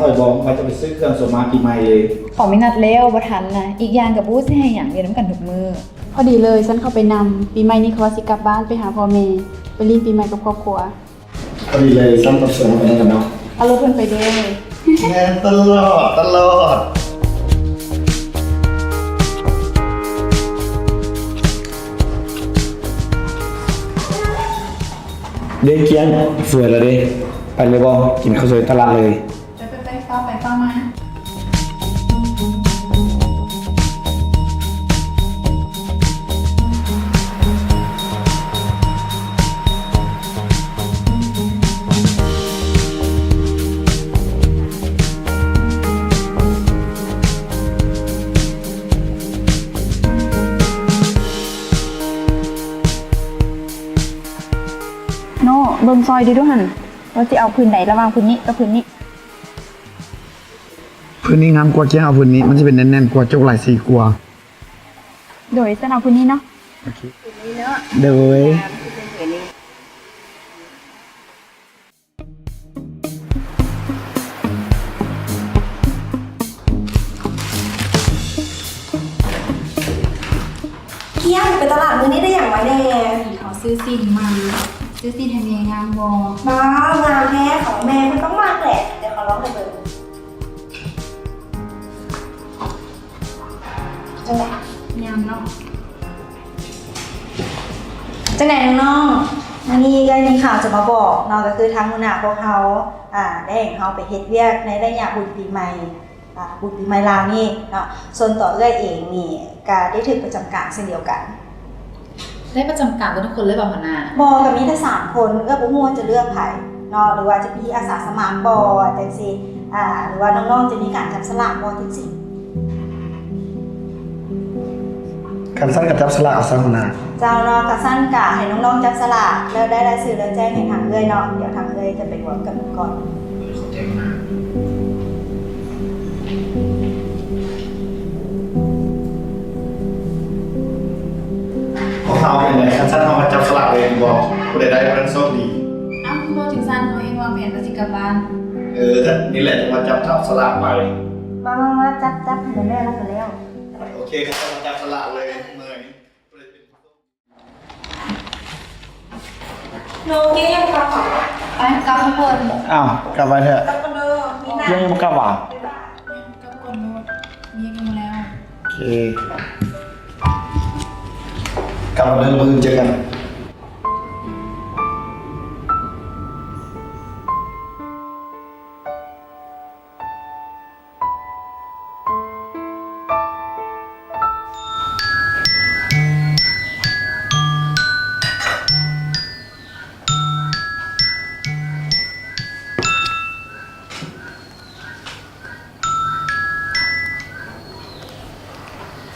ຂ້ອຍບອກວ່າຈະໄປຊື້ເຄື່ອງສົມມາປີໃໝ່ເລີຍ. ເຂົາມີນັດແລ້ວ ບໍ່ທັນນະ. ອີກຢ່າງກໍບໍ່ຮູ້ຊິໃຫ້ຫຍັງ ຢູ່ນຳກັນທຸກມື້. ພໍດີເລີຍ, ຊັ້ນເຂົ້າໄປນຳ. ປີໃໝ່ນີ້ເຂົາວ່າຊິກັບບ້ານໄປຫາພໍ່ແມ່, ໄປຫຼິ້ນປີໃໝ່ກັບຄອບຄົວ. ພໍດີເລີຍ, ຊັ້ນກັບເຊີນເຮົາໄປນຳກັນເນາະ. ເອົາລົດເພິ່ນໄປເດີ້. ແມ່ນຕະຫຼອດ, ຕະຫຼອດ. ເດ້ກຽງ, ສວຍແລ້ວເດ້. ໄປເລີຍບໍ່? ກິນເຂົ້າສວຍຕະຫຼາດເລີຍ. ໄປໆໆ ຟ້າວໄປຟ້າວມາ. ໂນ ເບິ່ງຊ່ອຍເດີ້ດູຫັ້ນ ວ່າຊິເອົາພື້ນໃດລະຫວ່າງພື້ນນີ້ກັບພື້ນນີ້. ພື້ນນີ້ງາມກວ່າ, ກຽງເອົາພື້ນນີ້, ມັນຊິເປັນແໜ້ນໆກວ່າ, ໂຈກຫຼາຍສີກວ່າ. ໂດຍ, ຊັ້ນເອົາພື້ນນີ້ເນາະ. ໂອເຄ. ໂດຍ. ກຽງ, ໄປຕະຫຼາດມື້ນີ້ໄດ້ຫຍັງມາແດ່? ເຂົາຊື້ສິ້ນມາ. ຊື້ສິ້ນໃຫ້ແມ່ງາມບໍ່? ວ້າວ, ງາມແທ້, ຂອງແມ່ເພິ່ນຕ້ອງມັກແຫຼະ. ດຽວຂໍລອງໃຫ້ເບິ່ງ. ຈັ່ງໃດ? ງາມເນາະ. ຈັ່ງໃດນ້ອງໆ? ມື້ນີ້ເອື້ອຍມີຂ່າວຈະມາບອກເນາະ, ກໍຄືທາງຫົວໜ້າພວກເຮົາ ອ່າ ໄດ້ໃຫ້ເຮົາໄປເຮັດວຽກໃນໄລຍະບຸນປີໃໝ່ ອ່າ ບຸນປີໃໝ່ລາວນີ້ເນາະ. ສ່ວນຕົວເອື້ອຍເອງນີ້ກໍໄດ້ຖືກປະຈຳການເຊັ່ນດຽວກັນ. ໄດ້ປະຈຳການເບິດທຸກຄົນເລີຍບໍ່ຫົວໜ້າ? ບໍ່, ກໍມີແຕ່ສາມຄົນ, ເອື້ອຍບໍ່ຮູ້ວ່າຈະເລືອກໃຜເນາະ, ຫຼືວ່າຈະມີອາສາສະໝັກບໍ່ ຈັ່ງຊີ້ ອ່າ ຫຼືວ່ານ້ອງໆຈະມີການຈັບສະຫຼາກບໍ່ ຈັ່ງຊີ້. ຄັນຊັ້ນກໍຈັບສະຫຼາກເອົາຊະຫົວໜ້າ. ເຈົ້າເນາະ, ຄັນຊັ້ນກໍໃຫ້ນ້ອງໆຈັບສະຫຼາກ ແລ້ວໄດ້ລາຍຊື່ແລ້ວແຈ້ງໃຫ້ທາງເອື້ອຍເນາະ, ດຽວທາງເອື້ອຍຈະໄປລວມກັນກ່ອນ. ຂອບໃຈນະ. ພວກເຮົາເປັນໃດ? ຄັນຊັ້ນເຮົາມາຈັບສະຫຼາກເລີຍດີບໍ່? ຜູ້ໃດໄດ້ຜູ້ນັ້ນໂຊກດີ. ອ້າວ ຄືເວົ້າຈັ່ງຊັ້ນ? ເຮົາເຮັດວາງແຜນວ່າຊິກັບບ້ານ. ເອີ ນີ້ແຫຼະ ຈັ່ງວ່າຈັບ ຈັບສະຫຼາກໄປ. ມາ ມາ ມາ ຈັບ ຈັບໃຫ້ແມ່ໆ ແລ້ວກໍແລ້ວ. ໂອເຄ ຄັນຊັ້ນມາຈັບສະຫຼາກເລີຍ. ໂນເກຍັງບໍ່ກັບຫວາ? ໄປກັບຂ້າງບົນ. ອ້າວ ກັບໄວແທ້. ກັບກ່ອນເດີ. ມີນະ ຍັງບໍ່ກັບຫວາ? ກັບກ່ອນໂນ. ມີຍັງບໍ່ແລ້ວ. ໂອເຄ ກັບກ່ອນເດີ. ມື້ອື່ນເຈີກັນ.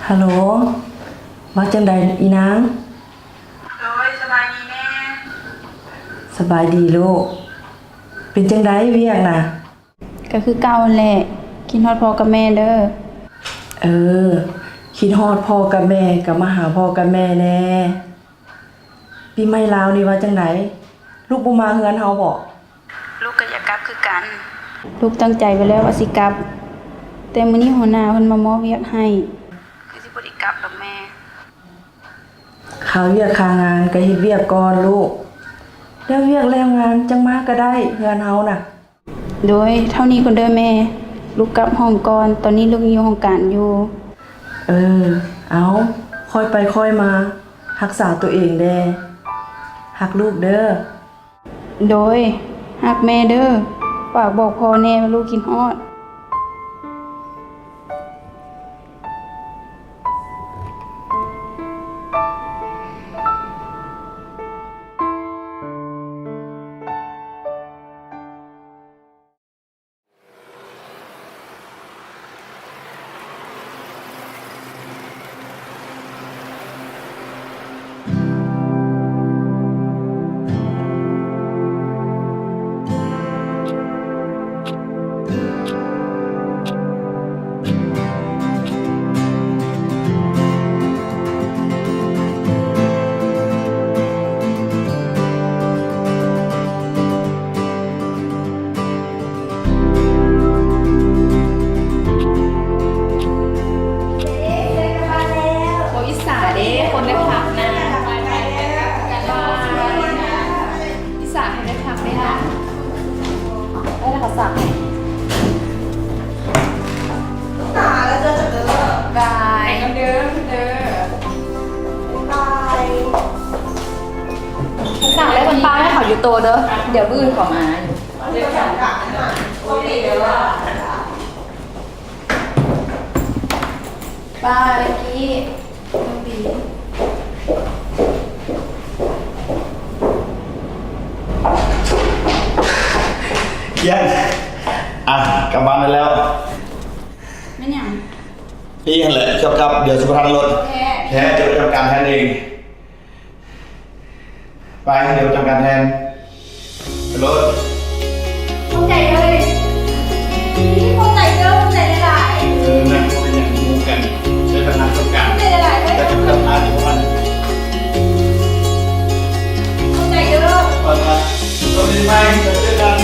ຮັລໂຫຼ ວ່າຈັ່ງໃດອີນາງ? ໂດຍ ສະບາຍດີແມ່. ສະບາຍດີລູກ. ເປັນຈັ່ງໃດວຽກນະ? ກໍຄືເກົ່າຫັ້ນແຫຼະ, ຄິດຮອດພໍ່ກັບແມ່ເດີ. ເອີ, ຄິດຮອດພໍ່ກັບແມ່ກໍມາຫາພໍ່ກັບແມ່ແດ່. ປີໃໝ່ລາວນີ້ວ່າຈັ່ງໃດ? ລູກບໍ່ມາເຮືອນເຮົາບໍ? ລູກກໍຢາກກັບຄືກັນ. ລູກຕັ້ງໃຈໄວ້ແລ້ວວ່າຊິກັບ, ແຕ່ມື້ນີ້ຫົວໜ້າເພິ່ນມາມອບວຽກໃຫ້, ຄືຊິບໍ່ໄດ້ກັບດອກແມ່. ຄາວຽກຄາງານກໍເຮັດວຽກກ່ອນລູກ, ແລ້ວວຽກແລ້ວງານຈັ່ງມາກໍໄດ້, ເຮືອນເຮົານະ. ໂດຍ, ເທົ່ານີ້ກ່ອນເດີແມ່, ລູກກັບຫ້ອງກ່ອນ, ຕອນນີ້ລູກຢູ່ຫ້ອງການຢູ່. ເອີ, ເອົາ, ຄ່ອຍໄປຄ່ອຍມາ, ຮັກສາຕົວເອງແດ່, ຮັກລູກເດີ. ໂດຍ, ຮັກແມ່ເດີ, ຝາກບອກພໍ່ແດ່ວ່າລູກຄິດຮອດ. ໂຕເດີ ດຽວມື້ອື່ນເຂົາມາຢູ່. ບາຍ ເມື່ອກີ້ ໜຶ່ງປີ. ຢ້ຽມ ອ່ະ ກັບບ້ານໄດ້ແລ້ວ. ແມ່ນຫຍັງ? ນີ້ຫັ້ນແຫຼະ ເຈົ້າກັບ ດຽວຊິບໍ່ທັນລົດ. ແທ້ ແທ້ ເຈົ້າໄປຈັດການແທນເອງ. ໄປ ດຽວຈັດການແທນ. ໄປໂລດ. ຂອບໃຈເດີ. ຂອບໃຈເດີ ຂອບໃຈຫຼາຍໆ. ເອີ ນັ້ນເປັນຫຍັງ ໝູ່ກັນ ໄດ້ປະທານຕ້ອງການ. ຂອບໃຈຫຼາຍໆເດີ. ໄດ້ປະທານຢູ່ຫັ້ນ. ຂອບໃຈເດີ. ໄປໆ ໂຊກດີໃໝ່ ເຈີກັນ.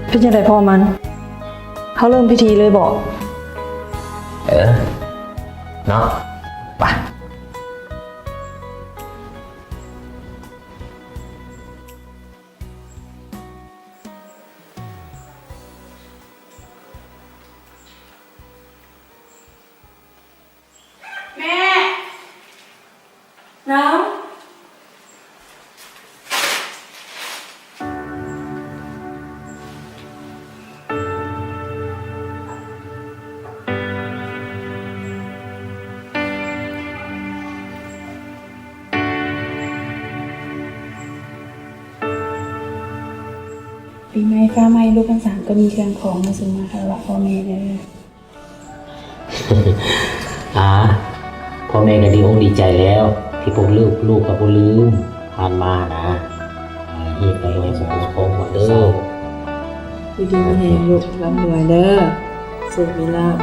ເປັນຈັ່ງໃດພໍ່ມັນ? ເຮົາເລີ່ມພິທີເລີຍບໍ? ເອີ ເນາະ ໄປ. ແມ່ ນ້ຳ. ປີໃໝ່ຟ້າໃໝ່ ລູກທັງສາມກໍມີເຄື່ອງຂອງມາສູ່ມາຄາລະວະພໍ່ແມ່ເດີ. ອາ ພໍ່ແມ່ກໍດີອົກດີໃຈແລ້ວ ທີ່ພວກລູກ ລູກກໍບໍ່ລືມຜ່ານມານະ. ອາ ຮີບໄປໃຫ້ສົມພອງເດີ. ຢູ່ດີມີແຮງລູກ ລ່ຳລວຍເດີ ໂຊກມີລາບ.